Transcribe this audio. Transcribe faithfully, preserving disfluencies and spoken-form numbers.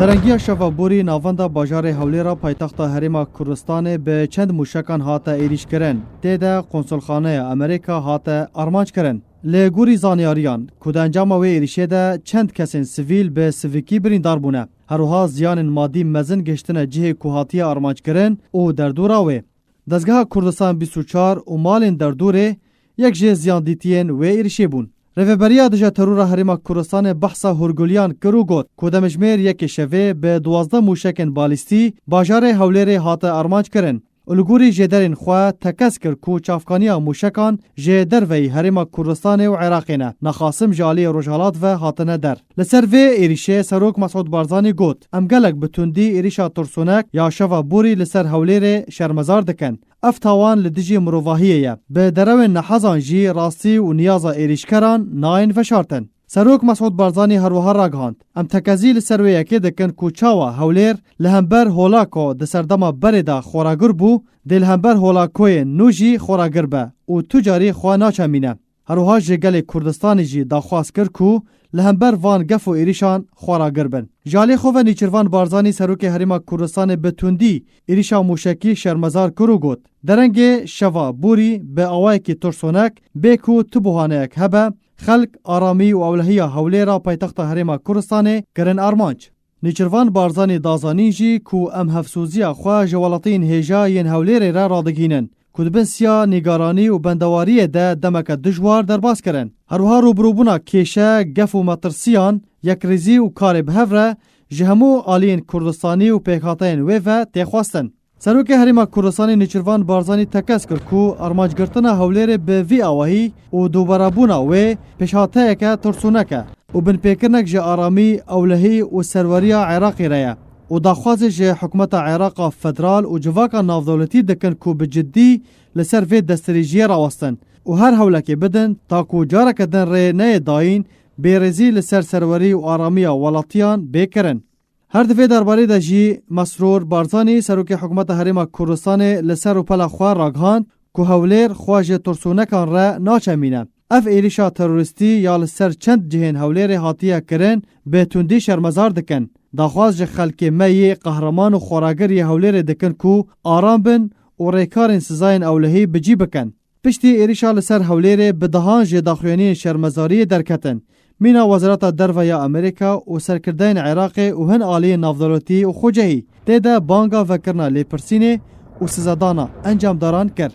Derengiya şeva borî navenda bajarê Hewlêra paytexta Herêma Kurdistanê bi çend mûşekan hate êrîşkirin. Tê de konsulxaneya Amerîka hate armanckirin. Li gorî zanyariyan ku di encama wê êrîşê de çend kesên sivîl bi sivikî birîndar bûne. Her wiha ziyanên madî mezin gihiştine cihê ku hatiye armanckirin û derdora wê. Dezgeha Kurdistan bîst û çar û malên derdorê yek ji ziyandîtiyên wê êrişê bûn. Rêveberiya dije terora Herêma Kurdistanê behsa hûrguliyan kir û got ku demjimêr yekê şevê bi duwazdeh mûşekên balîstî bajarê Hewlêrê hate armanc kirin û li gorî jêderên xwe tekez kir ku çavkaniya mûşekan ji derveyî Herêma Kurdistanê û Iraqê ne, nexasim ji aliyê Rojhilat ve hatine der. Li ser vê êrîşê Serok Mesûd Barzanî got, Em gelek bi tundî êrîşa tirsonek ya şeva borî li ser Hewlêrê şermezar dikin. Ev tawan li dijî mirovahiyê ye. Bi derewên nehezan jî rastî û niyaza êrîşkeran nayên veşartin. Serok Mesûd Barzanî her wiha ragihand, Em tekezî li ser wê yekê dikin ku çawa Hewlêr li hember hola ku di serdema berê de xweragir bû, dê li hember hola koyên nû jî xweragir be û tu carî xwe naçemîne. Her wiha ji gelê Kurdistanê jî daxwaz kir ku li hember van gef û êrîşan xweragir bin. Ji alî xwe ve Nîçirvan Barzanî Serokê Herêma Kurdistanê bi tundî êrîşa mûşekî şermezar kir û got, Derengê şeva borî bi awayekî tirsonek bê ku tu buhaneyek hebe, xelk, aramî û ewlehiya Hewlêra paytexta Herêma Kurdistanê kirin armanc. Nêçirvan Barzanî da zanîn jî ku em hevsoziya xwe ji welatiyên hêja yên Hewlêrê re radigihînin ku di bin siya nîgaranî û bendewariyê de demeke dijwar derbas kirin. Her wiha rûbirûbûna kêşe, gef û metirsiyan, yekrêzî û karê bi hev re ji hemû aliyên Kurdistanî û pêkhateyên wê ve tê xwestin. Serokê Herêma Kurdistanê Nêçirvan Barzanî tekez kir ku armancgirtina Hewlêrê bi vî awahî û dubarabûna wê pêşhateyeke tirsonek e û binpêkirinek ji aramî, ewlehî û serweriya Iraqê re ye û daxwazê ji hikûmeta Iraqa federal û civaka navdewletî dikin ku bi ciddî li ser vê destdirêjiyê rawestin û her hewlekê bidin ta ku careke din rê neyê dayîn bêrêzî li ser serwerî û aramiya welatiyan bê kirin. Her di vê derbarê de jî Mesrûr Barzanî, serokê hikûmeta Herêma Kurdistanê, li ser rûpela xwe ragihand ku Hewlêr xwe ji tirsonekan re naçemîne. Ev êrîşa terorîstî ya li ser çend cihên Hewlêrê hatiye kirin, bi tundî şermezar dikin. Daxwaz ji xelkê me yê qehreman û xweragir yê Hewlêrê dikin ku aram bin û rêkarên sizayên ewlehî bi cî bikin. Piştî êrîşa li ser Hewlêrê bi dehan jêdaxuyaniyên şermezariyê derketin. Mîna Wezareta Derve ya Amerîka û serkirdeyên Iraqê û hin aliyên navdewletî û xwecehî tê de banga vekirina lêpirsînê û sizedana encamdaran kir.